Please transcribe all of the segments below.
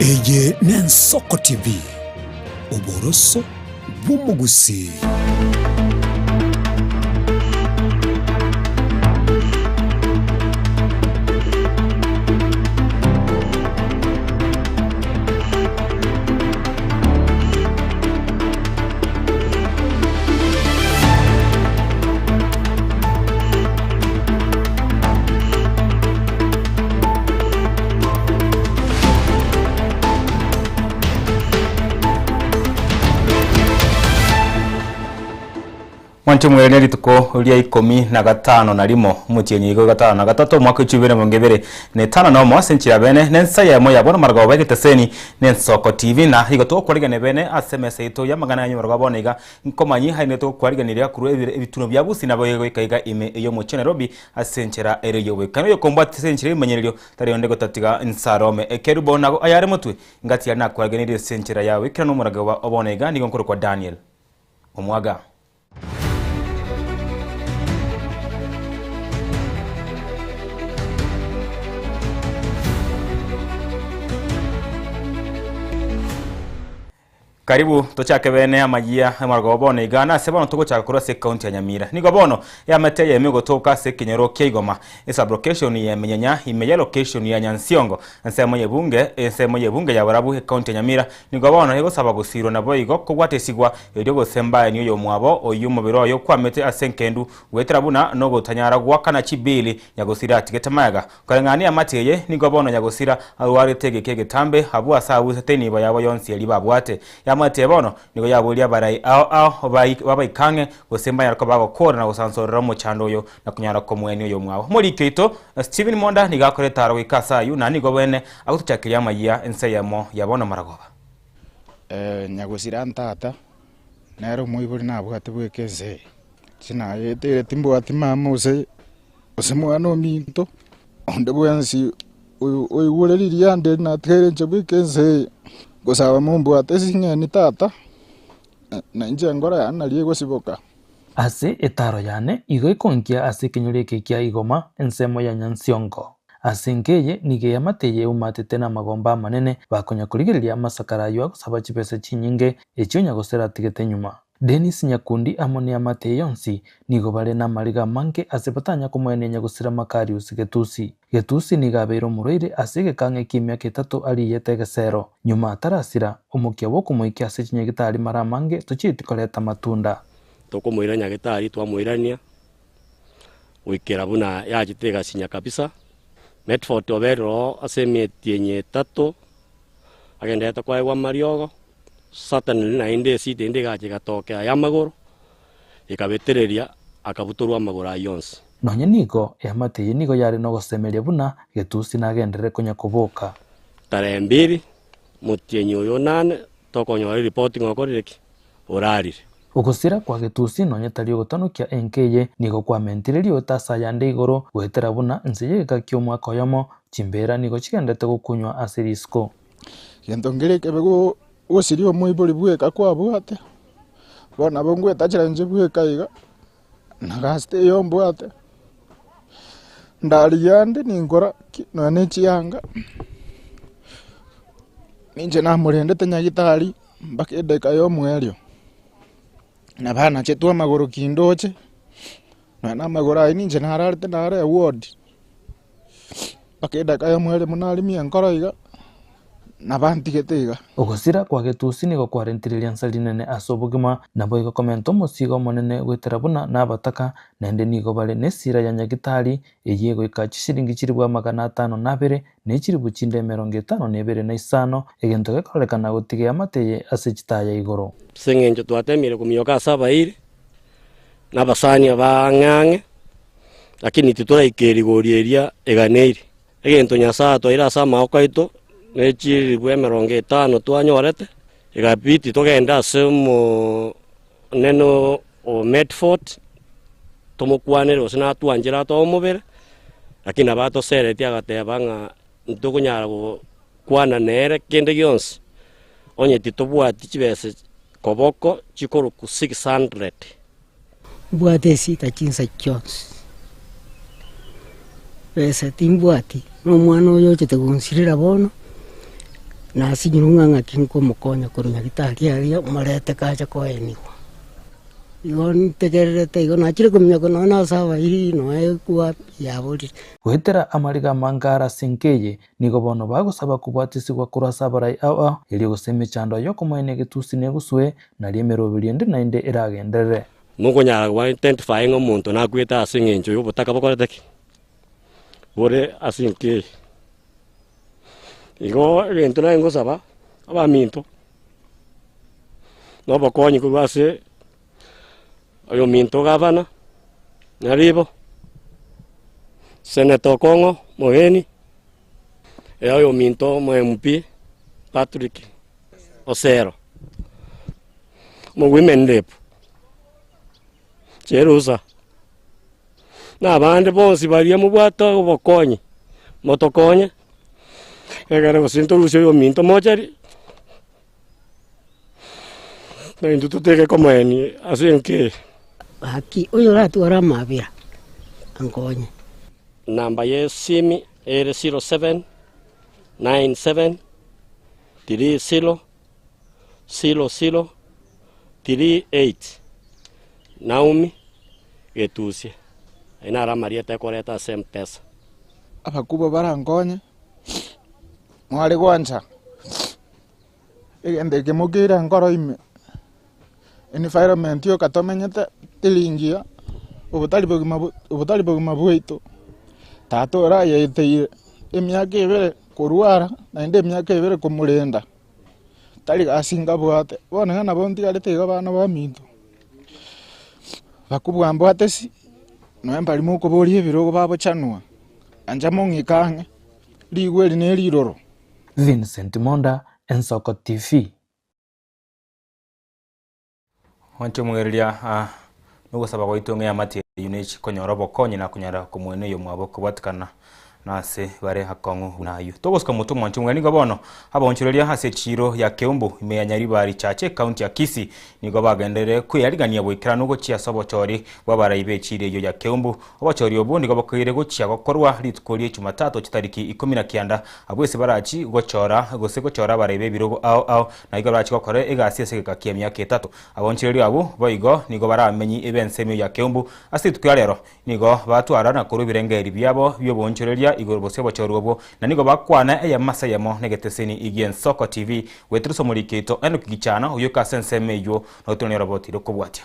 Eye n'Ensoko TV, oboroso bw'omogusii. Mwanche mwere rituko ria ikomi na gatano na rimo omotienyi igo gatano na gatato omwaka oichio ibere emerongo ebere na etano na omo ase enchera bene na ensa eyemo ya bono maragoba egeteseni na ensoko TV na igo togokwarigania bene ase emesa yaito y'amang'ana ya nyomorogo bono iga Nkomanyi aye nigo tokwariganiria korwa ebire ebituno bia Gusii nabo egoika iga ime y'omochie o Nairobi ase enchera ere y'oboika. Noyokombwatisia ase enchera y'ebimanyererio tari onde gotatiga Nsarome. Ekerubo nago ayare motwe, ngati aria nakwariganirie ase enchera ya boikeranu omorage o bono iga nigo nkorokwa Daniel Omwaga. Karibu tochake bene amayia amaragoba bono iga nase bono togochaka korwa ase ekaunti ya Nyamira. Nigo bono eamate eyemo egotoka ase ekenyoro kia Igoma, esublocation ya Menyenya ime ye location ya Nyansiongo, ensemo y'ebunge ensemo y'ebunge ya Borabu ekaunti ya Nyamira. Nigo bono egosaba gosirwa naboigo kobwatesigwa erio gose mbaeni oyomwabo oyio omobere oye okwamete ase enkendu goetera buna nogotanyara goakana chibili nyagosira atigete magega. Koreng'ana neamate eye, nigo bono nyagosira arwarete egeka egetambe abwo ase abusete enibo yabo yonsi eria babwate. Eamate eye bono nigo yaboria abarai ao ao babaike ang'e, gose mbanyare koba bagokora na gosansorera omochando oyo na konyara komoenia oyomwabo. Omoriki oito, Stephen Monda nigo akorete aro goika ase ayio, na nigo bene agotochakeria amayia ense eyemo ya bono maragoba. Nyagosira ntata, nere omoibori nabwate bweka ense eye, tinayeteire timbwati mama gose. Gose mwana ominto, onde bwensi oigure riria ande natigaire inche bweka ense eye, gosaba mombwate ase ching'eni tata, na inche enkoro yane nario egosiboka. Ase etaaro yane igo ekonkia ase ekenyoro eke kia Igoma, ensemo ya Nyansiongo. Ase enka eye nigo eamate eye eumatete namagomba amanene, bakonya korigereria amasakara ayio agosaba chibesa chinyinge, echio nyagosera atigete nyuma. Denis Nyakundi amo neamate eye yonsi nigo bare namariga amange ase batanya komoenenya gosira Makarius Getusi. Getusi nigo abeire omorwaire ase egekang'e ki'emiaka etato ariyete egesero. Nyuma atarasira, omokia bw'okomoikia ase chinyagitari mara amange tochieti koreta amatunda. Tokomoira nyagetari twamoirania goikera buna yachete egasinya kabisa. Medford oberire oo ase emetienyi etato agenderete koegwa amariogo. Certainly naende esida ende egacha egatokea y'amagoro, ekabetereria akabutorwa amagoro ayio onsi. Nonya nigo, eamate eye nigo yare nogosemeria buna Getusi nagenderere konya koboka. Tarehe mbiri, motienyi oyo onane, tokonyora eripoti ng'a okorire ki? Orarire. Ogosira kwa Getusi nonya tari ogotanokia enka eye, nigo kwamentire riota ase ayande igoro, goetera buna inse y'egeka ki'omwaka oyomo, chimbeera nigo chigendete gokunywa ase risiko. Gento nkere ekebe gosiria omoibori bweka kwabwate, bono nabo ngwetachera inche bweka iga, na gasi teiyo mbwate, ndarigia ande ninkora ki, nonya na echianga, ninche namorendete nyagetari mpaka edageka ya omoerio, nabo anachetwe amagoro kindoche, nonya na amagoro aywo ninche nararete nare eward. Mpaka edageka eyemo ere buna arimie enkoro iga, nabantigete iga. Ogosira kwa Getusi nigo kwarentire riansa rinene ase obogima, naboigo komenta omosigo omonene goetera buna nabataka, naende nigo bare nesira ya Nyagitari, eyio egoika chishilingi chilifu amagana atano na abere, ne chilifu chinde emerongo etano na ebere na isano, egento gekororekana gotiga eamate eye ase chitaya igoro. Ase eng'encho twatemire kominyoka ase abairi, na abasani aba ang'e ang'e, Lakini titoraika erigori eria eganeiri. Egento Nyasae atwaire ase amaboko aito ne chilifu emerongo etano twanyorete, egabidi togende ase omonene o Medford, tomokwanere gose natwanchere atoe omobere, lakini nabo atoseretie agateba ng'a ntokonyara gokwana nere kende gionsi, onye titobwati chibesa koboko chikorokwa 600. Mbwate esita chinsa chionsi, besa timbwati, na omwana oyo ochete gonsirera bono, Nasinyirwe ng'a ng'aki nkomokonya korwa nyagitari aria morete kache koenigwa. Igo ntegererete igo nachire kominyoka nonya na ase abairi nonya ekwa yaborire. Goetera amariga amange are ase enka eye, nigo bono bagosaba kobwatisigwa korwa ase abarai ao ao, erio gose emechando y'okomoenia egetusi neguswe, nario emeroberio ende naende eragenderere. Mokonyara go identify ng'a omonto nakwete ase eng'encho y'obotaka bokorete ki? Bore ase enka eye. Igo egento naye ngosaba, abaminto, na obokonyi korwa ase oyominto gavana, Nyaribo, Senator Okong'o Mogeni, oyominto omo MP Patrick Osero, omo women rep Cherusa. Na abande bonsi baria mobwate obokonyi, motokonye, egere gose ntorusie oyominto mochari, na intwe toteke komoenia ase enka eye. Gaki oyoratware amabera, ankonye. Namba y'esimi ere 0797 30 00 38 Naomi Getusia. Ayio naro amarieta ekoreta ase Mpesa. Abakubwa barankonye, mware gwancha egento eke mokeire enkoro ime, environment yoka tomenyete teri engiya, obotari bogima bo obotari bogima bwaito, tata orayeteire emiaka ebere korwara naende emiaka ebere komorenda, tari gasi nkabwate, bono iga nabo ntigarete iga abana baminto. Bakobua mbwate si, nonya mbari mokoboria ebirogo babochanwa, ancha mong'ike ang'e, rigwe eri ne riroro. Vincent Monda, Ensoko TV. Mwanche omwegereria ah, nogosaba gwaito ng'a eamate eyio nechi konyora obokonyi na konyara komoenia oyomwabo kobwatikana Nase bare akong'u buna ayio. Togosuka motwe mwanche omwega nigo bono abaonchoreria ase echiiro ya Keumbu ime ya Nyaribari Chache ekaunti ya Kisii nigo bagenderere kweyarigania boikeranu gochia ase obochori bw'abarai b'echiiro eyio ya Keumbu. Obochori obwo nigo bokoeire gochia gokorwa rituko rie Jumatatu chitariki ikomi na kianda abwo ase barachi gochora gose gochora abarai b'ebirogo ao ao na igo barachi gokora egasi ase egeka ki'emiaka etato. Abaonchoreria abwo boigo nigo baramenyi b'ensemo eyio ya Keumbu ase rituko ria rero Nigo batwara na korua ebirengererio biabo bi'oboonchoreria igoro gose obochori obwo, na nigo bakwana eyemo ase eyemo negeteseni gi'Ensoko TV goeterusa omoriki oito Enock Gichana oyoka ase ensemo eyio na gotonia oroboti rokobwatia.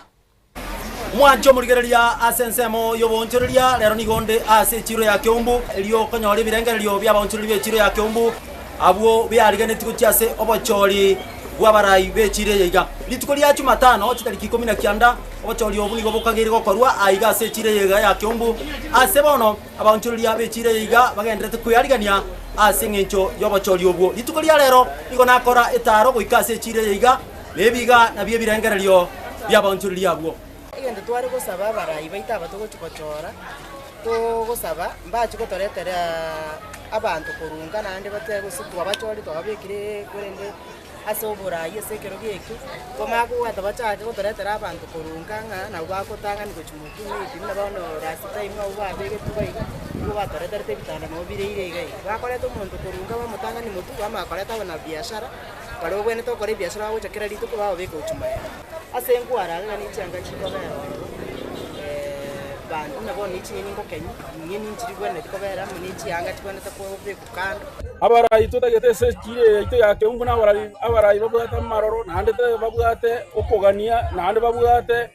Mwanche omorigereria ase ensemo y'oboonchoreria, rero nigo nde ase echiiro ya Keumbu, erio okonyora ebirengererio bi'abaonchoreria b'echiiro ya Keumbu, abwo beariganetie gochia ase obochori bw'abarai b'echiiro eye iga. Rituko ria Jumatano, chitariki ikomi na kianda, obochori obwo nigo bokageire gokorwa aiga ase echiiro eye iga ya Keumbu. Ase bono, abaonchoreria b'echiiro eye iga bagendererete kwearigania ase engencho y'obochori obwo. Rituko ria rero nigo nakora etaaro goika ase echiiro eye iga, na ebi iga nabio ebirengererio bi'abaonchoreria abwo. Egento tware gosaba abarai baito aba togochia gochora, togosaba mbache gotoretera abanto korunga naende batebe gose twabachorire twababekire korende ase oborai ase ekerogo ekio, twamanya kobwata bachake gotoretera abanto korunga ng'a nabo bagotang'ani gochia motwe maybe buna bono last time abwo babegetwe iga iga, nigo batoreterete ebitanda nabo bire ire iga iga. Bakoreta omonto korunga bamotang'ani motwe, bamanya koreta abanabiashara, baria babwenerete gokora ebiashara bagocha kera rituko bababeka gochia magega. Ase nkwara iga ne chianga chikobera ororo, banto buna bono ne chinyeni ngokenywa, chinyeni nchiribwenereti kobera amo ne chianga chibwenerete kobekwa kando. Abarai totagete ase echiro eye yaito ya Keumbu na abarai abarai babwate amaroro naende babwate okogania naende babwate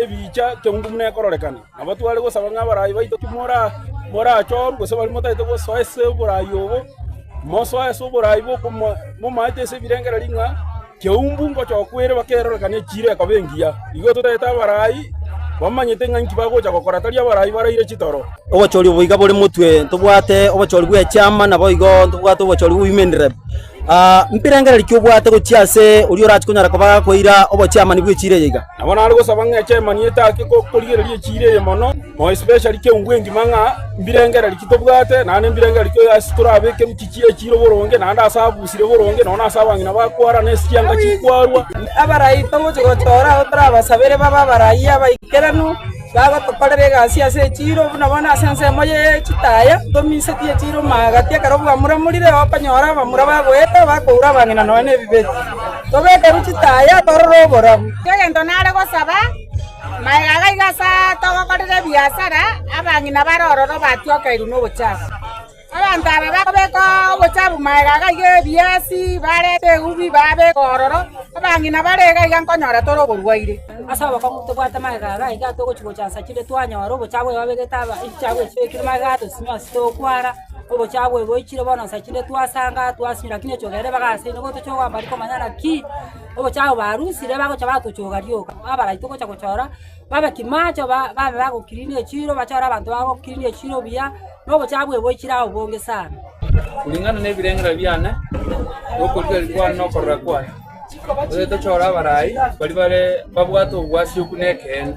ebicha Keumbu buna ekororekana. Nabo tware gosaba ng'a abarai baito ki mora morachorwe gose baria motagete gosoa ase oborai obo, mosoe ase oborai bwa momaete ase ebirengererio ng'a Keumbu ngochokwa ere bakerorekana echiiro ekoba engiya. Igo totagete abarai bamanyete ng'a inki bagocha gokora, tari abarai baraire chitoro. Obochori obo iga bore motwe, ntobwate obochori bw'echiama naboigo ntobwate obochori bwa women rep. Mbirengererio ki obwate gochia ase oria orache konyara koba gakoira obochiamani bw'echiiro eye iga? Nabo nare gosaba ng'a echairman etake korigereria echiiro eye mono, more especially keumbu engima ng'a mbirengererio ki tobwate naende mbirengererio ki ase torabeke echiiro boronge naende ase abusire boronge nonya ase abang'ina bakwara na ase chianga chikwarwa. Abarai togochi gochora abo torabasabere babe abarai abaikeranu. Bagotokorera egasi ase echiiro buna bono ase ensemo ye chitaya, ntomisetie echiiro magati ekero bwamuramurire, okonyora abamura bagoeta bakoura abang'ina nonya na ebibeti. Tobekerwe chitaya torore oborabu. Egento nare gosaba, magega iga iga ase togokorera ebiasara, abang'ina bare ororo batiokeirwe nobochafu. Abanto aba bakobeka obochafu magega iga iga ebiasi, barete eubi babeka ororo, abang'ina bare iga iga nkonyora tore oborwaire. Ase obokong'u tobwate magega iga iga togochi gochansa chinde twanyora obochafu obo babegete aba echichafu echi chibekire magega atosinyo ase tokwara, obochafu obo boichire bono nsa chinde twasanga twasinywa lakini echoga ere bagasaine gotochoga mbari komanya naki obochafu barusire bagocha batochoga rioka. Abarai togocha gochora. Babe kimacho, babe bagokirinia echiiro, bachore abanto bagokirinia echiiro buya, na obochaabu oboichire ao obonge sana. Kulingana nebirengererio biane, na okorigereria kwane na okorora kwane, ore tochore abarai baria bare babwate obwasioku na ekeene.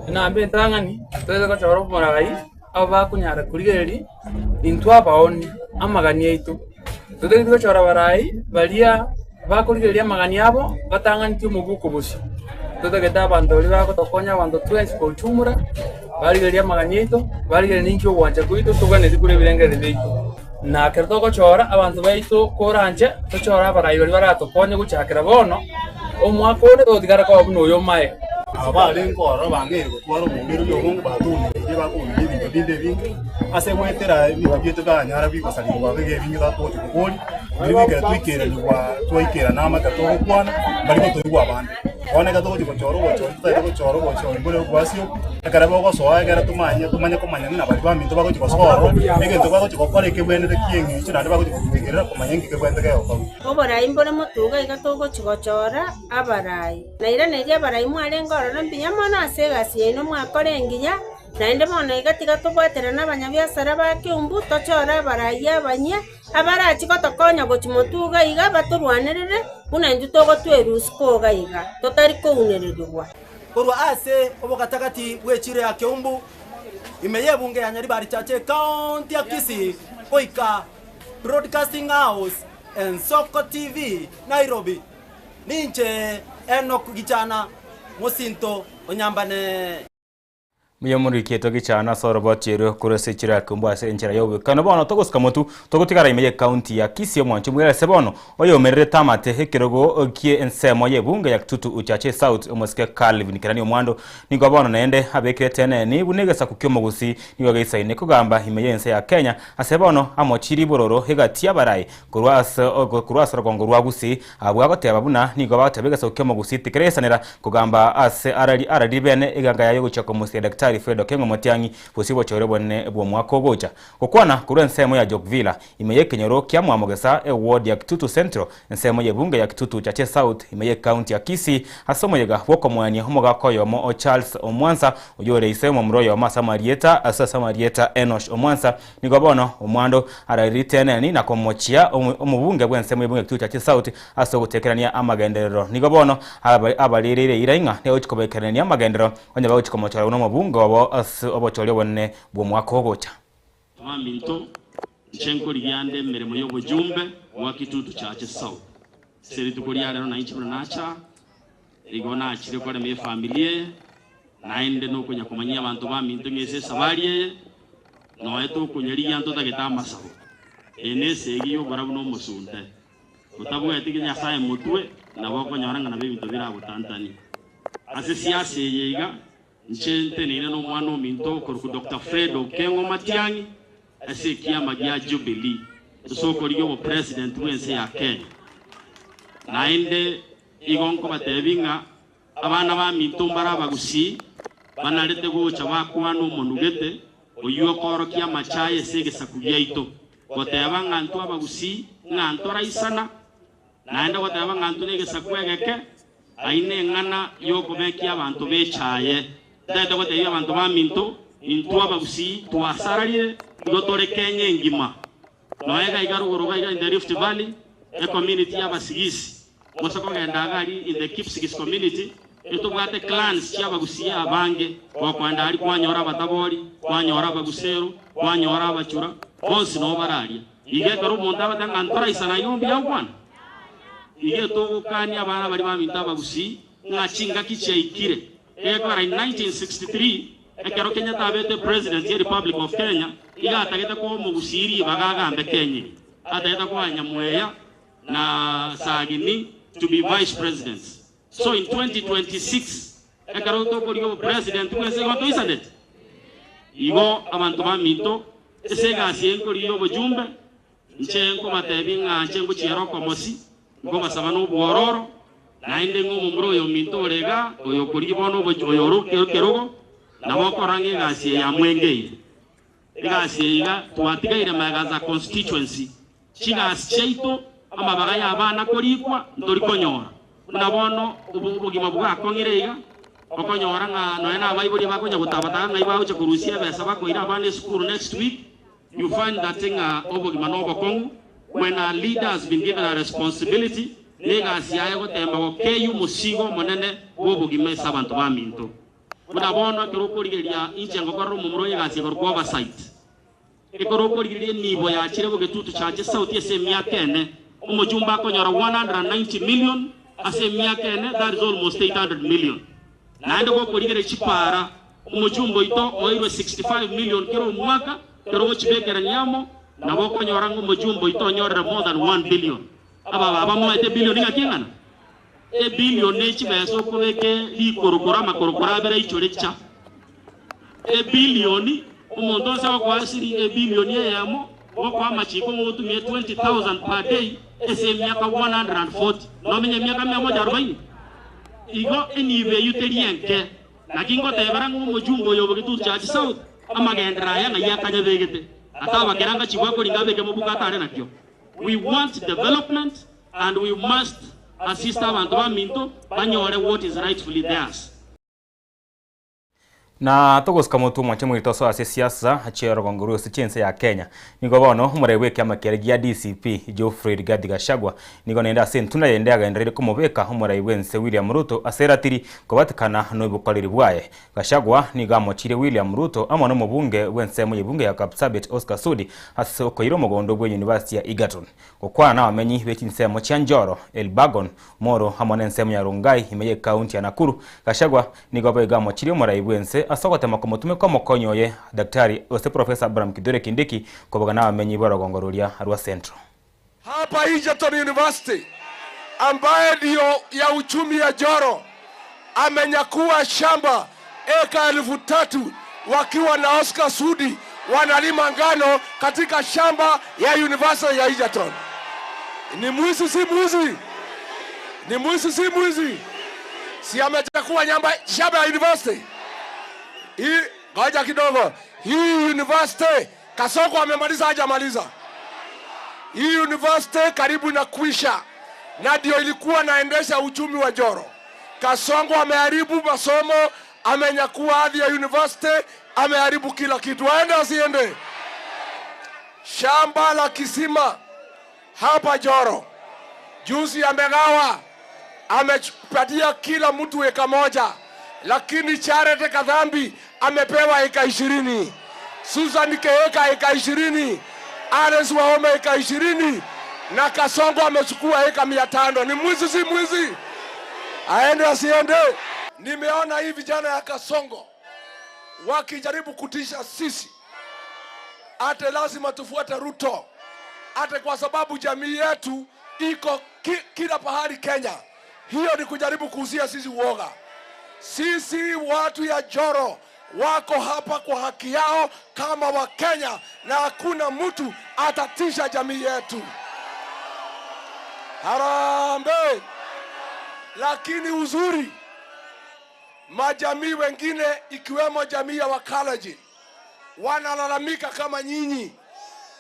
Enamba entang'ani, toise gochora omorai abakonyara korigereria intwe abaoni amagani aito. Totagete gochora abarai baria bakorigereria amagani abo batang'anetie omobuko bosio. Totagete abanto baria bagotokonya abanto twensi kwa ujumla, barigereria amagani aito, barigereria ninki ogwancha kwaito toganetie korwa ebirengererio biaito. Na ekero togochora abanto baito koranche, tochore abarai baria baratokonye gochakera bono, omwaka onde togotigara koba buna oyo omaega. Aba barenge ororo bang'eire gotwara obomereria obonge batounereirie bakounereria ebinto binde ebinge, ase goetera ebinto biaito bianyara bigosarigwa biga ebinge tatogocha koboria, riria bikera twikeranigwa twaikerana amo ekero togokwana, mbari gotoigwa abande. Bono ekero togochia gochora obochori totagete gochora obochori bore obwasio, ekero bogosoa ekero tomanye tomanye komanya ng'a baria baminto bagochia gosoa ororo, egento bagochia gokora ekebwenerete ki'eng'encho naende bagochia gotegerera komanya inki kebwenerete gegokorwa. Oborai mbore motuga iga togochia gochora abarai. Nairaneria abarai mwarenge ororo mbuya mono ase egasi yaino mwakora engiya, naende bono iga tiga tobwaterane abanyabiasara ba Keumbu tochore abarai abanyia, Abarachie gotokonya gochia motuga iga batorwanerere, buna intwe togotwerusia koga iga, totari kounererigwa. Korwa ase obogatagati bw'echiro ya Keumbu, ime y'ebunge ya Nyaribari Church Ekaonti ya Kisii, goika Broadcasting House, Ensoko TV, Nairobi. Ninche Enock Gichana, mosinto o Nyambane. Mbuya omoriketwe gichana ase oroboti erwe korwa ase echiro ya Kiumbu ase enchera y'obwekano bono togosika motu togotigara ime y'ecounty ya Kisii omwancho omwere ase bono oyomererete amate ekerogo kie ensemo y'ebunge ya Kitutu Uchache South omosike Calvin Kerani Omwando nigo bono naende abekire teneni buna egesaku ki'omogusii nigo geisaine kogamba ime y'ense ya Kenya ase bono amochirie bororo egati y'abarai korwa ase korwa ase orogongo rwa Gusii Abwo agoteba buna nigo bagoteba egesaku ki'omogusii tikereisanera kogamba ase arari arari bene eganga yaye gochia komosia Daktari Fred Okengo Matiang'i gose obochore obonene bw'omwaka ogocha. Gokwana korwa ensemo ya Jok Villa ime y'ekenyoro kia Mwamogesa eward ya Kitutu Central ensemo y'ebunge ya Kitutu Chache South ime y'ecounty ya Kisii ase omoyega bw'okomoenia omogaka oyomo o Charles Omwansa oyio ore ise omomura oyomo ase amarieta ase ase amarieta Enosh Omwansa Nigo bono omwando ararire riteeneni na komochia omobunge bw'ensemo y'ebunge ekituo chia chisauti ase ogotekerania amagenderero. Nigo bono abarereire eira ing'a nigo agochia kobekerania amagenderero onye bagochia komochora buna omobunge obo ase obochori obonene bw'omwaka ogocha. Abaminto, inche nkorigia ande emeremo y'obojumbe bwa Kitutu Chache South. Ase rituko ria rero nainche buna nacha, igo nachire korema efamiri eye, Naende nokonya komanyia abanto baminto ng'a ase esabari eye noe tokonyarigia ntotagete amasabo. Eye nesegi y'oborabu na omosunte. Otabwati Nyasae motwe nabo okonyora ng'a nabo ebinto biragotantanie. Ase siasa eye iga, inche nteneine nomwana ominto okorokwa Doctor Fred Okengo Matiang'i ase ekiama gia Jubilee ase okorigia obopresident bw'ense ya Kenya. Naende igo nkobatebia ng'a Abana baminto mbare abagusii, banarete gocha bakwana omonugete, oyio okoorokia amachaye ase egesaku giaito, goteba ng'a ntwe abagusii, ng'a ntoraisana, naende goteba ng'a ntwe negesaku egeke, aye neng'ana y'okobekia abanto b'echaye. Ntagete gotebia abanto baminto, intwe abagusii twasararire, igo tore Kenya engima. Nonya iga iga rogoro iga iga in the Rift Valley, ecommunity y'Abasigisi, gose kogenda iga aria in the Kipsigis community, etobwate clans chi'Abagusii abange, gokoenda aria kwanyora Abatabori, kwanyora Abagusero, kwanyora Abachura, bonsi noo bare aria. Iga ekero omonto agoteba ng'a ntoraisana iga mbuya gokwana? Iga etogokania abana baria baminto Abagusii ng'a chingaki chiaikire. Egekogera in 1963 ekero Kenyatta abete president ye Republic of Kenya iga atagete koa omogusii ribaga agambe Kenya eye. Atagete koa Nyamweya na Sagini to be vice presidents. So in 2026 ekero tokorigia obopresident bwense igo ntoisanete? Igo abanto baminto ase egasi eye nkorigia obojumbe Inche nkobatebia ng'a inche ngochiera okomosi, nkobasaba nobwororo, naende ng'a omomura oyo ominto ore igaa, oyo okorigia bono obochie, oyo ore ekerogo, nabo okorora ng'a egasi eye yamwengeire. Egasi eye iga twatigaire magega as a constituency, chigasi chiaito, amabaga y'abana korikwa, ntori konyora. Buna bono obogima bwakong'ire iga, okonyora ng'a nonya na abaibori bakonya gotabataba ng'ai bagochia korusia ebesa bakoira abana esukuru next week, You find that ng'a obogima nobokong'u, when a leader has been given a responsibility, negasi yaye gotemba gokeyia omosigo omonene bw'obogima ase abanto baminto. Buna bono ekero okorigereria inche ngokorera omomura oyo egasi ekorokwa oversight. Ekero okorigereria enibo yachire bogetutu chache sauti ase emiaka ene, omochumba akonyora 190 million ase emiaka ene, that is almost 800 million. Naende gokorigereria chipaara, omochumba oito oeirwe 65 million kera omwaka, ekero ogochibekerania amo, nabo okonyora ng'a omochumba oito onyorire more than 1 billion. Aba babamoete ebillion ng'aki eng'ana? Ebillion ne chibesa okobeka rikorokoro amakorokoro abere aichore cha. Ebillion, omonto onsi agokoa siringi ebillion eyemo, gokoa amachiko ng'a otumie 20,000 per day ase emiaka 140, nomenye emiaka mia moja arobaini? Igo enibo eyio teri enke. Naki ngotebera ng'a omojumbe oyo o Bogetutu Church South amagenderero aya ng'ai akanyabegete, atabakera ngachigwa akoringa abeke mobuko atare nakio. We want development and we must assist abanto baminto banyore what is rightfully theirs. Na togosika motwe omwanche moito osoe ase esiasa chi'orogongo rw'gose chi'ense ya Kenya. Nigo bono omorei bw'ekiama keria gia DCP, Geoffrey Rigathi Gachagua, nigo naende ase entunda yende agendereire komobeka omorai bw'ense William Ruto ase eratiri kobatikana nobokoreri bwaye. Gachagua nigo amochirie William Ruto amo nomobunge bw'ensemo y'ebunge ya Kapsabet Oscar Sudi ase okoira omogondo bw'eyunivasiti ya Egerton. Gokwana nabamenyi be chinsemo chia Njoro, Elburgon, Moro amo nensemo ya Rongai ime y'Ekaunti ya Nakuru, Gachagua nigo boigo amochirie omorai bw'ense ase ogotema komotumeka omokonyi oye Daktari gose Professor Abraham Kithure Kindiki koboga nabamenyi b'orogongo roria rwa Central. Hapa Egerton University ambaye ndiyo ya uchumi ya Njoro amenyakua shamba eka 3000 wakiwa na Oscar Sudi wanalima ngano katika shamba ya University ya Egerton. Ni mwizi si mwizi? Ni mwizi si mwizi? Si amechukua nyamba shamba ya university? Hii ngoja kidogo. Hii university Kasongo amemaliza hajamaliza? Hii university karibu na kuisha, na ndio ilikuwa naendesha uchumi wa Njoro. Kasongo ameharibu masomo, amenyakua hadhi ya university, ameharibu kila kitu. Aende asiende? Shamba la kisima hapa Njoro juzi amegawa, amepatia kila mtu eka moja, lakini Charity Kathambi amepewa eka 20, Susan Kihika eka 20, Alice Wahome eka 20 na Kasongo amechukua eka 500. Ni mwizi si mwizi? Aende asiende? Nimeona hii vijana ya Kasongo wakijaribu kutisha sisi ate lazima tufuate Ruto, ate kwa sababu jamii yetu iko kila pahali Kenya. Hiyo ni kujaribu kuuzia sisi uoga. Sisi watu ya Njoro wako hapa kwa haki yao kama Wakenya, na hakuna mtu atatisha jamii yetu. Harambee! Lakini uzuri majamii wengine ikiwemo jamii ya Wakalenjin wanalalamika kama nyinyi,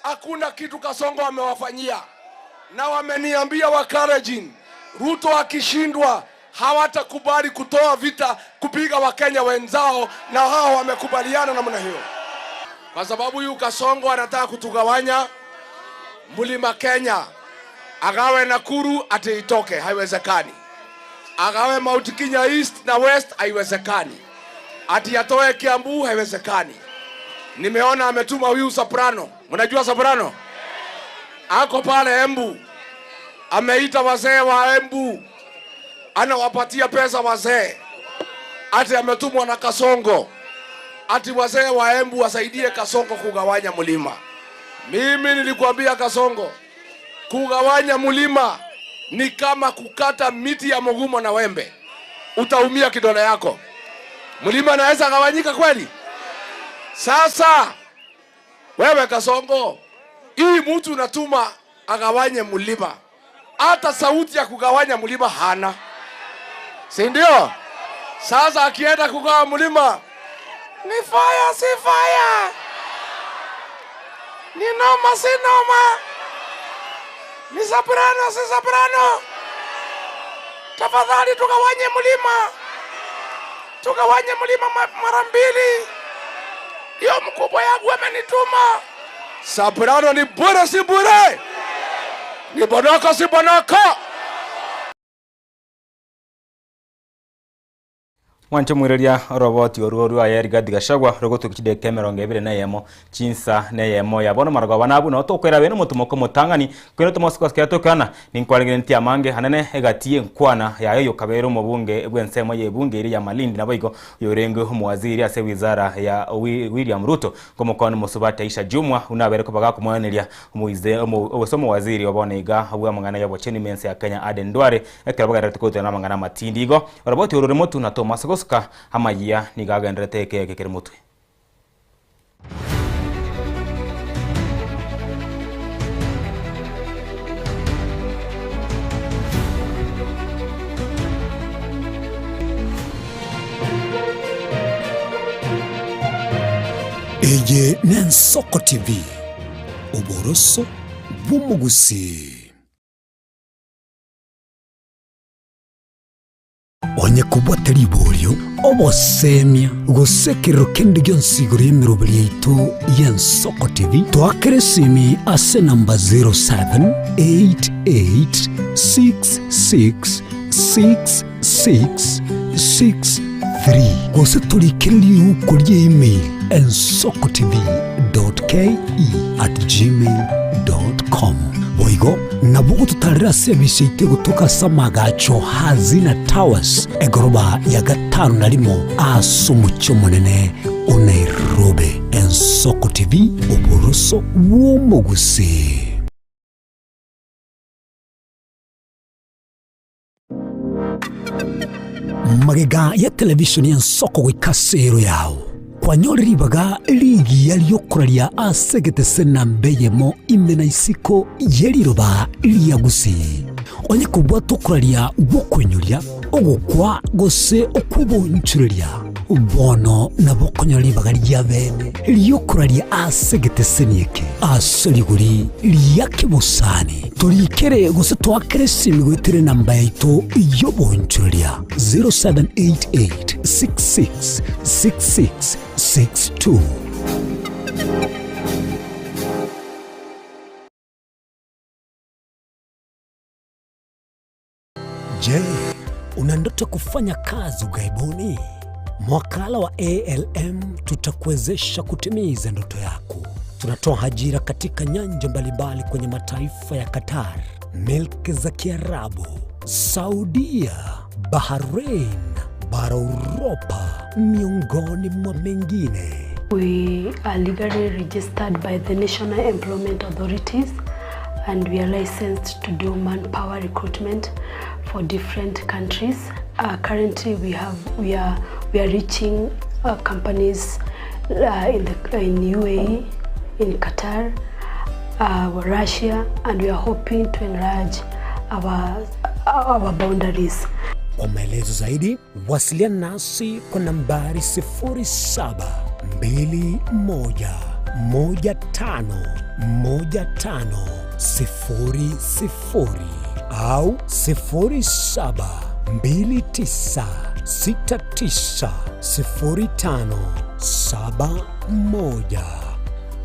hakuna kitu Kasongo amewafanyia, na wameniambia Wakalenjin, Ruto akishindwa hawatakubali kutoa vita kupiga Wakenya wenzao, na hao wamekubaliana namna hiyo, kwa sababu huyu Kasongo anataka kutugawanya mlima Kenya, agawe Nakuru ati itoke, haiwezekani. Agawe Mount Kenya East na West, haiwezekani. Ati atoe Kiambu, haiwezekani. Nimeona ametuma huyu Soprano, mnajua Soprano ako pale Embu, ameita wazee wa Embu, anawapatia pesa wazee. ati ametumwa na Kasongo ati wazee wa Embu wasaidie Kasongo kugawanya mlima. Mimi nilikuambia Kasongo, kugawanya mlima ni kama kukata miti ya mugumo na wembe, utaumia kidole yako. Mlima naweza gawanyika kweli? Sasa wewe Kasongo, hii mtu unatuma agawanye mlima, hata sauti ya kugawanya mlima hana, si ndio? Sasa akienda kugawa mlima ni fire, si fire, ni noma, si noma, ni soprano, si soprano. Tafadhali tugawanye mlima, tugawanye mlima mara mbili. Hiyo mkubwa yangu amenituma. Soprano ni bure, si bure, ni bonoko, si bonoko. Mwanche omwereria oroboti orwo rwaye Rigathi Gachagua rogotukia chidakika emerongo ebere na eyemo chinsa na eyemo ya bono marogoba nabwo nabo tokoera bene omotomoko omotang'ani kwene tomose kera tokwana ninkwarengeretie amange anene egati y'enkwana yaye oyokabere omobunge bw'ensemo y'ebunge eria ya Malindi naboigo oyorenge omowaziri ase ewizara ya William Ruto nkomokwana omosubati Aisha Jumwa buna abere koba gakomoeneria omoize gose omowaziri o bono iga bw'amang'ana y'obochenu ime ense ya Kenya Aden Duale Ekero bagendererete goetera namang'ana amatindi igo, oroboti oro rore motwe na Tomasi gosuka amayia nigo agendererete eke eke kere motwe. Eye n'Ensoko TV, oboroso bw'omogusii. Onye kobwate riborio, obosemia, gose ekerero kende gionsi igoro y'emeroberi yaito y'Ensoko TV, toakere esimi ase enamba 0788666663 gose torikere riuko rie email ensokotv.ke@gmail.com. Boigo nabo ogototarera ase ebisa yaito egotoka ase amagacho Hazina Towers, egoroba ya gatano na rimo ase omochie omonene o Nairobi. Ensoko TV, oboroso bw'omogusii. Magega ya televishoni y'ensoko goika ase ero yao, kwanyore ribaga rigiya ri'okoraria ase egetese namba eyemo ime na isiko ye riroba ria Gusii. Onye kobwata okoraria gw'okoinyoria, ogokwa gose okw'obonchoreria, Bono nabo okonyora ribaga ria bene ri'okoraria ase egeteseni eke ase rigori ria kebosani. Torikere gose toakere esimi goetera enamba yaito y'obonchoreria 0788666662. Je, una ndoto kufanya kazi ughaibuni? Mwakala wa ALM tutakuwezesha kutimiza ndoto yako. Tunatoa ajira katika nyanja mbalimbali kwenye mataifa ya Qatar, milki za Kiarabu, Saudia, Bahrain, bara Uropa, miongoni mwa mengine. We are legally registered by the National Employment Authorities and we are licensed to do manpower recruitment for different countries. Uh, currently we have we are we are reaching uh, companies uh, in the in UAE, in Qatar, uh, Russia and we are hoping to enlarge our our boundaries. Kwa maelezo zaidi wasiliana nasi kwa nambari 0721151500 au 0729690571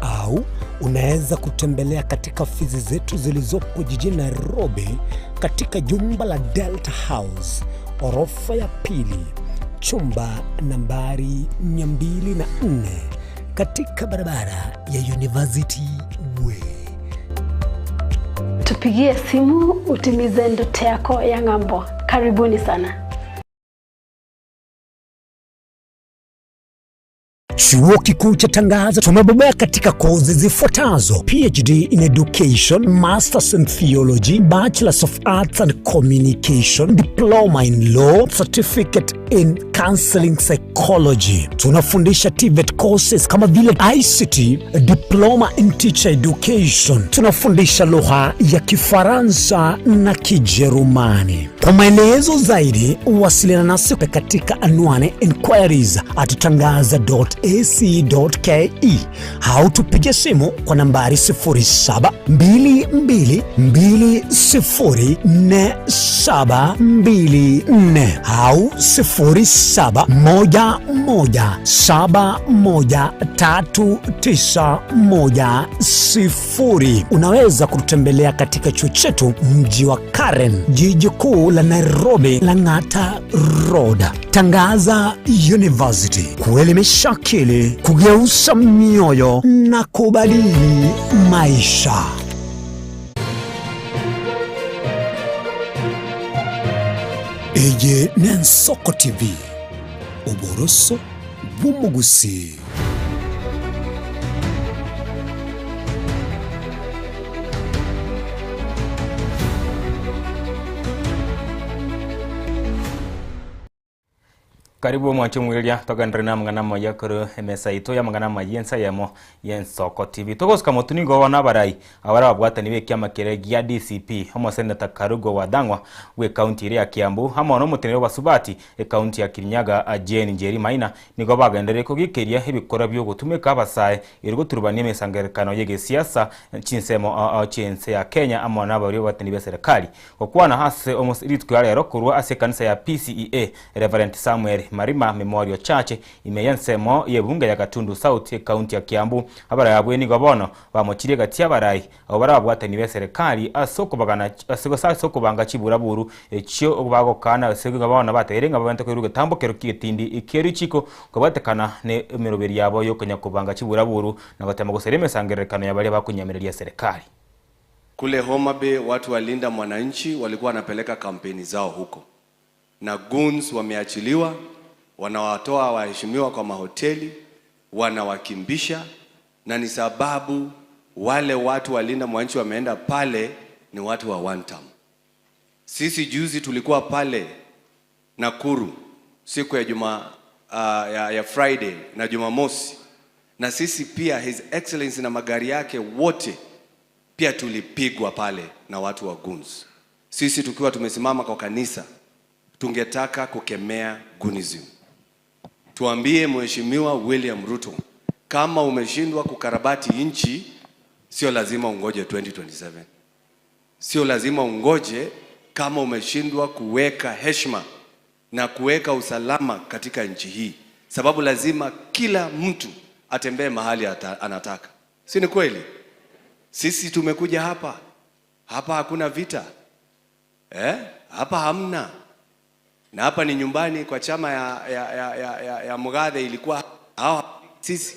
au unaweza kutembelea katika ofisi zetu zilizopo jijini Nairobi katika jumba la Delta House orofa ya pili chumba nambari 204 katika barabara ya University Way. Tupigie simu utimize ndoto yako ya ng'ambo. Karibuni sana. Chuo Kikuu cha Tangaza tumebobea katika kozi zifuatazo: PhD in Education, Masters in Theology, Bachelors of Arts and Communication, Diploma in Law, Certificate in Counseling Psychology. Tunafundisha TVET courses kama vile ICT, Diploma in Teacher Education. Tunafundisha lugha ya Kifaransa na Kijerumani. Kwa maelezo zaidi, wasiliana nasi katika anwani inquiries at tangaza.ac.ke au tupige simu kwa nambari 0722204724 au 0711713910. Unaweza kututembelea katika chuo chetu mji wa Karen, jiji kuu la Nairobi, Lang'ata Road. Tangaza University, kuelimisha akili, kugeuza mioyo na kubadili maisha. Eye n'Ensoko TV, oboroso bw'omogusii. Karibu omwanche omweria togenderere na amang'ana amaya korwa emesa yaito y'amang'ana amaya y'ensa eyemo y'Ensoko TV. Togosuka motwe nigo bono abarai abare ababwatani b'ekiama keria gia DCP, omoseneta Karugwa Wathang'wa bw'ecounty eria ya Kiambu amo nomoteneneri bw'abasubati ecounty ya Kirinyaga Jane Njeri Maina nigo bagenderere kogikeria ebikorwa biogotumeka abasae erio goturubania emesangererekano y'egesiasa chinsemo chi'ense ya Kenya amo nabaria ababwatani b'eserekari. Gokwana ase rituko ria rero korwa ase ekanisa ya PCEA Reverend Samuel Marima Memorial Church ime y'ensemo y'ebunge ya Gatundu South ecounty ya Kiambu, abarai abwo nigo bono bamochirie gati y'abarai abwo bare ababwatani b'eserekari ase okobagana ase okobanga chiburaburu echio bagokana ase nigo bono bateire ng'a babwenerete koirwa egetambo kero ki'egetindi kie richiko kobwatekana ne emeroberi yabo y'okonya kobanga chiburaburu na gotema goseria emesangererekano ya baria bakonyamereria eserekari. Kule Homa Bay watu wa Linda Mwananchi walikuwa wanapeleka kampeni zao huko, na goons wameachiliwa, wanawatoa waheshimiwa kwa mahoteli, wanawakimbisha, na ni sababu wale watu wa Linda Mwananchi wameenda pale ni watu wa one term. Sisi juzi tulikuwa pale Nakuru siku ya juma, ya Friday na Jumamosi, na sisi pia His Excellency na magari yake wote pia tulipigwa pale na watu wa goons. Sisi tukiwa tumesimama kwa kanisa, tungetaka kukemea goonism. Tuambie Mheshimiwa William Ruto, kama umeshindwa kukarabati nchi, sio lazima ungoje 2027. Sio lazima ungoje kama umeshindwa kuweka heshima na kuweka usalama katika nchi hii, sababu lazima kila mtu atembee mahali anataka. Si ni kweli? Sisi tumekuja hapa, hapa hakuna vita. Hapa hamna. Na hapa ni nyumbani kwa chama ya Mugathe ilikuwa hawa sisi.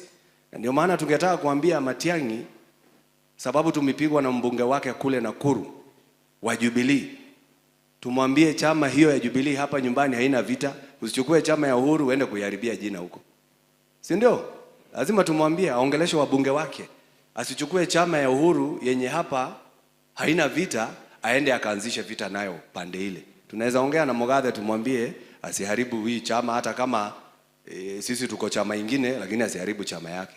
Na ndio maana tungetaka kuambia Matiang'i, sababu tumepigwa na mbunge wake kule Nakuru wa Jubilee, tumwambie chama hiyo ya Jubilee hapa nyumbani haina vita, usichukue chama ya Uhuru uende kuiharibia jina huko. Si ndio? Lazima tumwambie aongeleshe wabunge wake, asichukue chama ya Uhuru yenye hapa haina vita aende akaanzishe vita nayo pande ile. Tunaweza ongea na Mugathe tumwambie asiharibu hii chama, hata kama sisi tuko chama ingine, lakini asiharibu chama yake.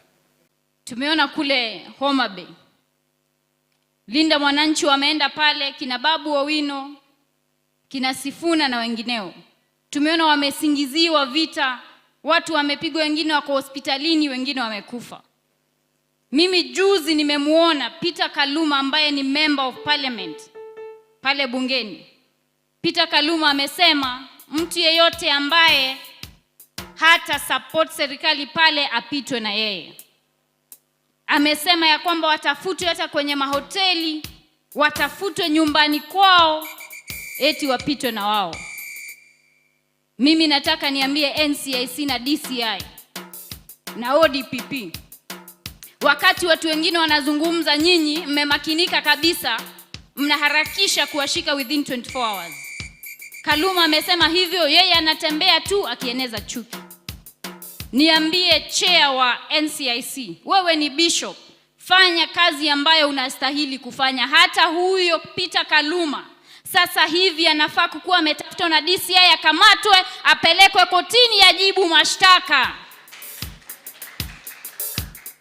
Tumeona kule Homa Bay Linda Mwananchi wameenda pale, kina Babu Owino, kina Sifuna na wengineo. Tumeona wamesingiziwa vita, watu wamepigwa, wengine wako hospitalini, wengine wamekufa. Mimi juzi nimemuona Peter Kaluma ambaye ni member of parliament pale bungeni. Peter Kaluma amesema mtu yeyote ambaye hata support serikali pale apitwe na yeye. Amesema ya kwamba watafutwe hata kwenye mahoteli, watafutwe nyumbani kwao, eti wapitwe na wao. Mimi nataka niambie NCIC na DCI na ODPP, wakati watu wengine wanazungumza, nyinyi mmemakinika kabisa, mnaharakisha kuwashika within 24 hours. Kaluma amesema hivyo, yeye anatembea tu akieneza chuki. Niambie chair wa NCIC, wewe ni bishop, fanya kazi ambayo unastahili kufanya. Hata huyo Peter Kaluma sasa hivi anafaa kukuwa ametafutwa na DCI, akamatwe, apelekwe kotini, ajibu mashtaka.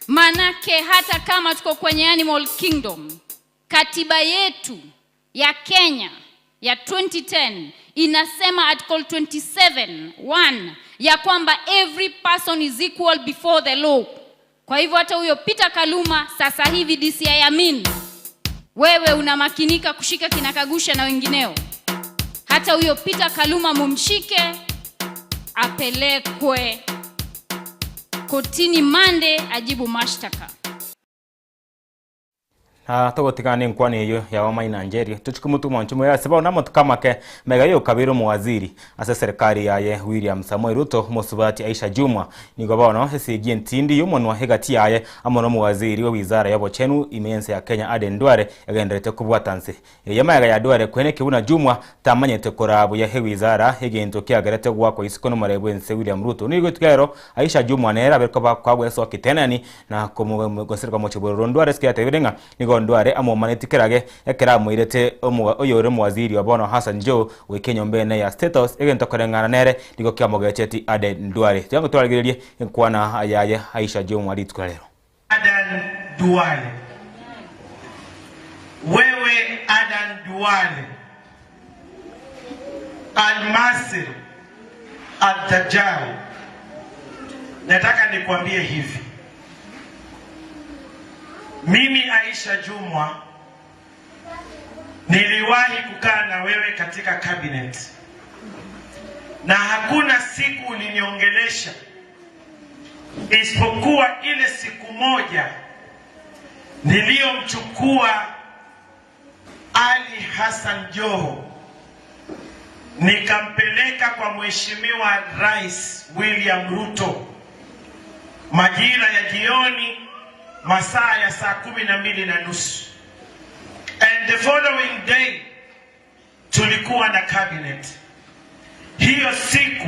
Manake hata kama tuko kwenye animal kingdom, katiba yetu ya Kenya ya 2010 inasema article 27:1 ya kwamba every person is equal before the law. Kwa hivyo hata huyo Peter Kaluma sasa hivi DCI Amin, wewe unamakinika kushika kina Kagusha na wengineo, hata huyo Peter Kaluma mumshike, apelekwe kotini Mande ajibu mashtaka. Ah, togotigana nenkwana eyio ya Wamaina Njeri, tochike motwe mwanche moyo ase bono amatuko amake mega yokabeire omowaziri ase eserekari yaye William Samoei Ruto omosubati Aisha Jumwa. Nigo bono esegi entindi y'omonwa egati yaye amo nomowaziri we wizara y'obochenu ime y'ense ya Kenya Aden Duale egendererete kobwata nse. Eye magega ya Duale koeneki buna Jumwa tamanyete koraa buya ewizara egento kiagerete goakwa isiko nomorei bwense William Ruto. Nigo rituko ero Aisha Jumwa nere abere koba kwagwesoa kitenani na komogosereka omochie bw'ororo Duale ase kiatebire ng'a nigo Duale amomaneti kerage ekero amoirete oyore omowaziri o bono Hassan Joho goika enyomba ene ya State House egento koreng'ana nere nigo kiamogecheti Aden Duale. Tiga twarageririe enkwana yaye Aisha Jumwa rituko ria rero. Adan Duale. Wewe Adan Duale, Almasir Altajari, nataka nikwambie hivi, mimi Aisha Jumwa niliwahi kukaa na wewe katika cabinet na hakuna siku uliniongelesha isipokuwa ile siku moja niliyomchukua Ali Hassan Joho nikampeleka kwa Mheshimiwa Rais William Ruto majira ya jioni, masaa ya saa 12:30. And the following day tulikuwa na cabinet. Hiyo siku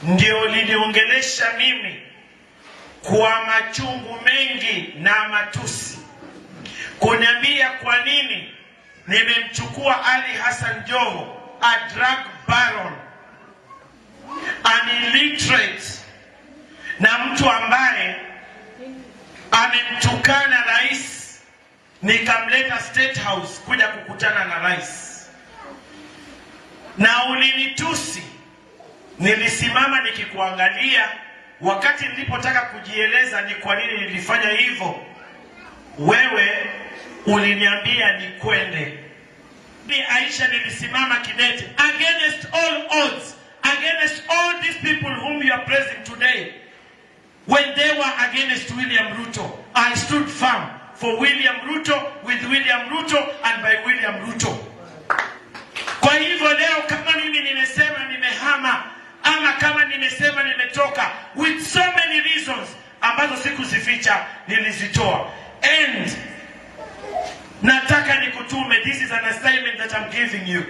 ndio uliniongelesha mimi kwa machungu mengi na matusi, kuniambia kwa nini nimemchukua Ali Hassan Joho, a drug baron, an illiterate, na mtu ambaye amemtukana rais, nikamleta State House kuja kukutana na rais, na ulinitusi. Nilisimama nikikuangalia wakati nilipotaka kujieleza ni kwa nini nilifanya hivyo, wewe uliniambia nikwende. Ni Aisha, nilisimama kidete against all odds, against all these people whom you are praising today. When they were against William Ruto, I stood firm for William Ruto, with William Ruto and by William Ruto. Kwa hivyo leo kama mimi nimesema nimehama ama kama nimesema nimetoka, with so many reasons ambazo sikuzificha, nilizitoa. And nataka nikutume, this is an assignment that I'm giving you.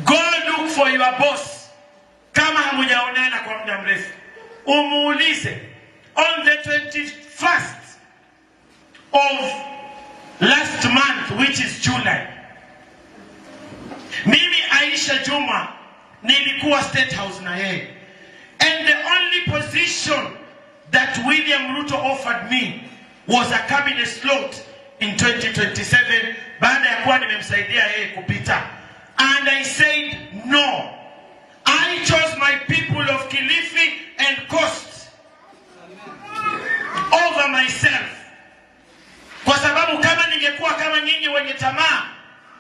Go look for your boss. Kama hamujaonana kwa muda mrefu, umuulize on the 21st of last month, which is July. Mimi Aisha Jumwa nilikuwa State House na yeye. And the only position that William Ruto offered me was a cabinet slot in 2027 baada ya kuwa nimemsaidia yeye kupita. And I said no. I chose my people of Kilifi and Coast over myself. Kwa sababu kama ningekuwa kama nyinyi wenye tamaa,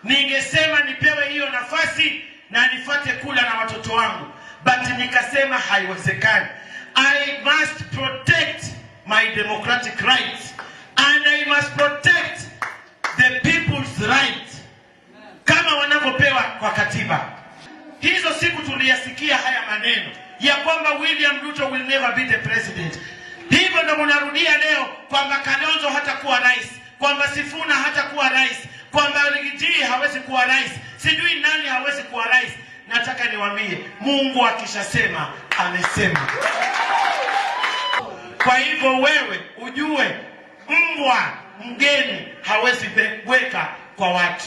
ningesema nipewe hiyo nafasi na nifuate kula na watoto wangu, but nikasema haiwezekani. I must protect my democratic rights and I must protect the people's right kama wanavyopewa kwa katiba. Hizo siku tuliyasikia haya maneno ya kwamba William Ruto will never be the president. Hivyo ndo mnarudia leo kwamba Kalonzo hatakuwa rais, kwamba Sifuna hatakuwa rais, kwamba Riggy G hawezi kuwa rais, sijui nani hawezi kuwa rais. Nataka niwaambie, Mungu akishasema amesema. Kwa hivyo wewe ujue mbwa mgeni hawezi bweka kwa watu.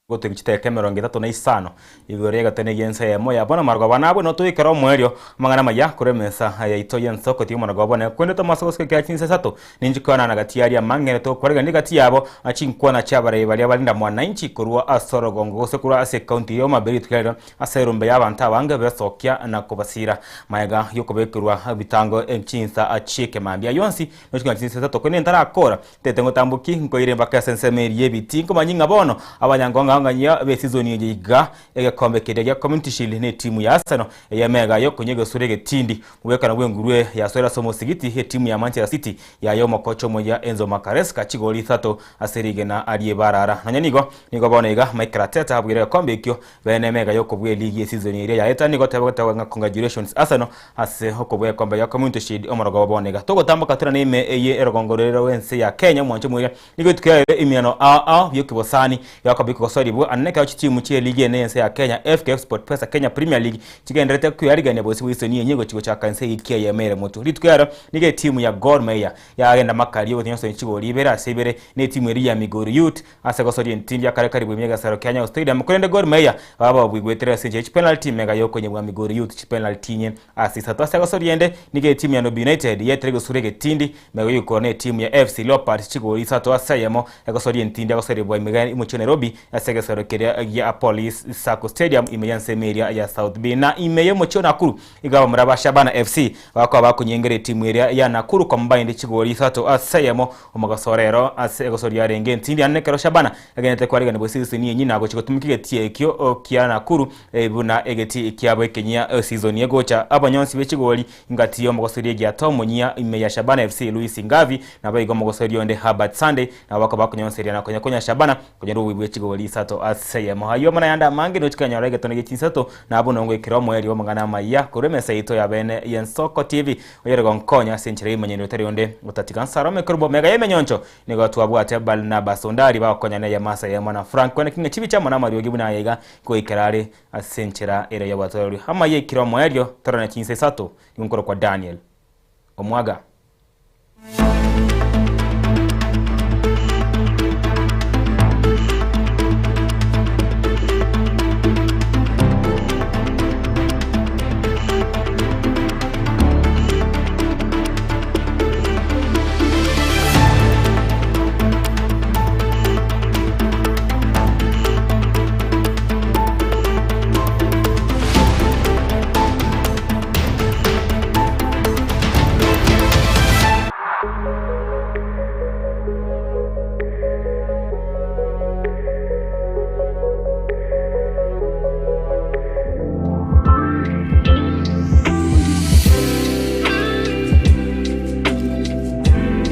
Gotoika chidakika 35 igoro y'egetone gi'ense eyemo ya bono amarogoba nabwo notoikere omoerio amang'ana amaya korwa emesa yaito y'ensoko tiga omoragoba one korende tomasa gosika ekero chinsa isato ninchi koenana gati y'aria amang'ene tokwarigania gati yabo chinkwana chi'abarai baria barinda mwananchi korwa ase orogongo gose korwa ase ekaunti ya Homa Bay rituko riarero ase erombe y'abanto abange besokia na kobasira magega y'okobekerwa ebitango chinsa chi'ekemambia yonsi nochikona chinsa isato korende ntarakora Tete ngotamboki nkoire mpaka ase ensemo eria y'ebitii, nkomanyie ng'a bono abanyangoang'ang'anyia b'esizoni eye iga egekombe keria gia Community Shield n'etimu ya Arsenal ey'emega y'okonywa egesure egetindi. Mobwekano bw'engurue yasoire ase omosigiti etimu ya Manchester City yaye omokocha omoyia Enzo Macaresca chigoli isato ase rigena ri'ebarara. Nonya nigo nigo bono iga Mikel Arteta abuire egekombe ekio Bene emega y'okobua eligi y'esizoni eria yaeta nigo tebagete ng'a congratulations Arsenal ase okobua egekombe gia Community Shield omorogoba bono iga. Togotamboka tore na ime eye erogongo rore rw'ense ya Kenya omwancho moiria nigo rituko riarire emiano ao ao bi'okibosani biakoba bikogosaribwa ande nekero chitimu chi'eligi ene y'ense ya Kenya FKF SportPesa Kenya Premier League chigendererete kweyarigania bosio bw'esizoni enye gochi gochaka ense ewiki eyemo ere motwe. Rituko riarero nigo etimu ya Gor Mahia yagenda makari y'ogotinyosania chigori ibere ase ibere na etimu eria ya Migori Youth Ase gosoria entindi akare karibu ime y'egesero kia Nyayo Stadium, korende Gor Mahia baba babuigwetire ase enchera ye chipenalty mega y'okonyebwa Migori Youth chipenalty inye ase isato. Ase gosoria ende, nigo etimu ya Nairobi United yetire egosura egetindi mega y'ogoikora na etimu ya FC Leopards chigori isato ase eyemo egosoria entindi agosorigwa ime y'omochie o Nairobi ase egesero keria gia Police Sacco Stadium ime y'ensemo eria ya South B. Na ime y'omochie o Nakuru igo abamura ba Shabana FC bakoba bakonyengera etimu eria ya Nakuru Combined chigori isato ase eyemo Omogaso ore ero ase egosoria arenge entindi ane ekero Shabana agenderete kwariganigwa esisoni enyi na gochia gotumeka egetii ekio kia Nakuru buna egetii kiabo ekenyia esisoni egocha. Abanyonsi be chigori ingati y'omogosoria Egiata omonyia ime ya Shabana FC Luis Ngavi naboigo omogosoria onde Herbert Sunday nabo bakoba bakonyonseria na konya konya Shabana konyora obobe bwe chigori isato ase eyemo. Ayio amo nayande amange nochia konyora egetono gie chinsato nabo nongoikera omoerio bw'amang'ana amayia korwa emesa yaito y'abene y'Ensoko TV. Oyore gonkonya ase enchera y'ebimanyererio tari onde otatiga Nsarome korwa Bomega y'emenyoncho. Nigo twabwate Barnabas Ondari bagokonya neye Masa eyemo na Frank Kweneki ng'a chibicha amo namariogi buna aya iga goikera are ase enchera ere y'obotoereru. Amaiyo aikire omoerio tororane chinsa isato, nigo nkorokwa Daniel Omwaga.